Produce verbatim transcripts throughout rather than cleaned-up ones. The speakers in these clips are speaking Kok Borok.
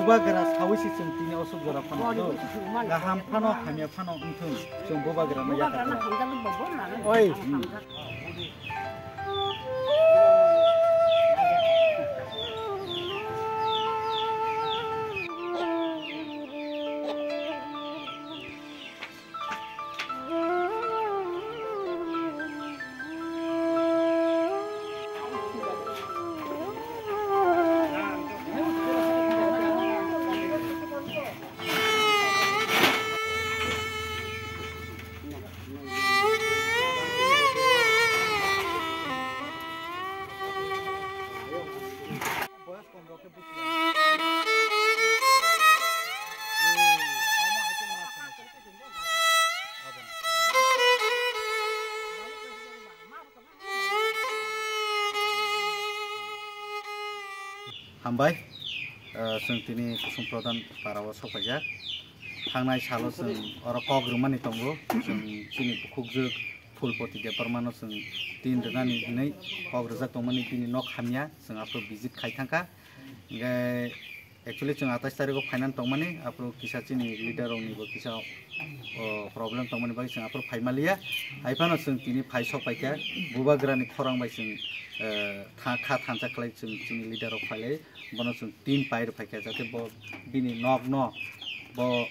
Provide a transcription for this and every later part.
Bubagra sawi se chwng tini osuk jora phano do. Gaham phano, hamya phano wngthung, chwng bubagra no yakar kha. Oi. Hambai, eh, chwng tini Kusum Pradhan para o sok paijak. Thangnai salo chwng oro kok rwmani tongo. Chwng chini bukhukjwk Phulpoti Debbarmano chwng tin rwnani hinwi kok rwjak tongmani bini nok hamya, chwng aphuru visit khai thangkha. Hinkhe actually chwng atais tarikgo phainani tongmani, aphuru kisa chini leader roknibo kisa, o, problem tongmani bagwi chwng aphuru phai maliya. Haiphano chwng tini phai sok paikha, bubagrani khorang bai chwng, eh, tha-, kha thansa khlai chwng chini leader rok phailai, bono chwng tin pai rw phaikha, jate bo bini nokno bo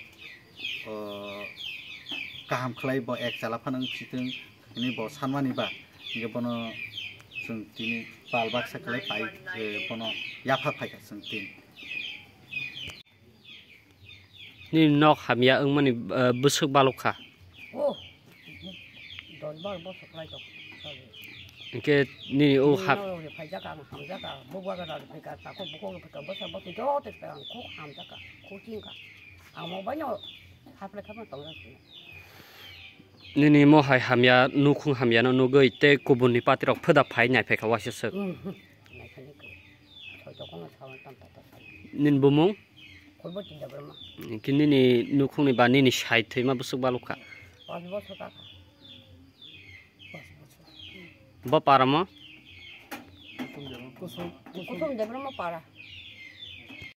o, kaham khlai bo ek chala phano wng sitwng hinwi bo sanmani ba, hinkhe bono chwng tini pal baksa khlai pai, eh, bono yapha phaikha chwng tini. Nini nok hamya wngmani, eh, bwswk balok kha? Oh, dos bar bosor khlai tok. Hinkhe nini o hap- Nini nok rok phaijak ang hamjak ang, bubagra rok phaikha, takhuk bukhuk rok phaikha, bwsa bwswi joto phaikha, ang khuk hamjak kha, khuk ching kha. Ang mo baino haplai kha tongjak. Nini mo hai hamya, nukhung hamya no nugwi tei kubun ni party rok pheda phai nai phaikha waisa swk. Hmm, hmm. Nai kha ni khe. Soi tokong no sawan tam ta ta. Nini bumung? Kulbo tinda broma. Khe nini nukhung ni ba nini sai thwima bwswk balok kha? Pas bosor ka kha. Pas bosor. Bo para mo? Kusum, kusum. Kusum Debbarma para.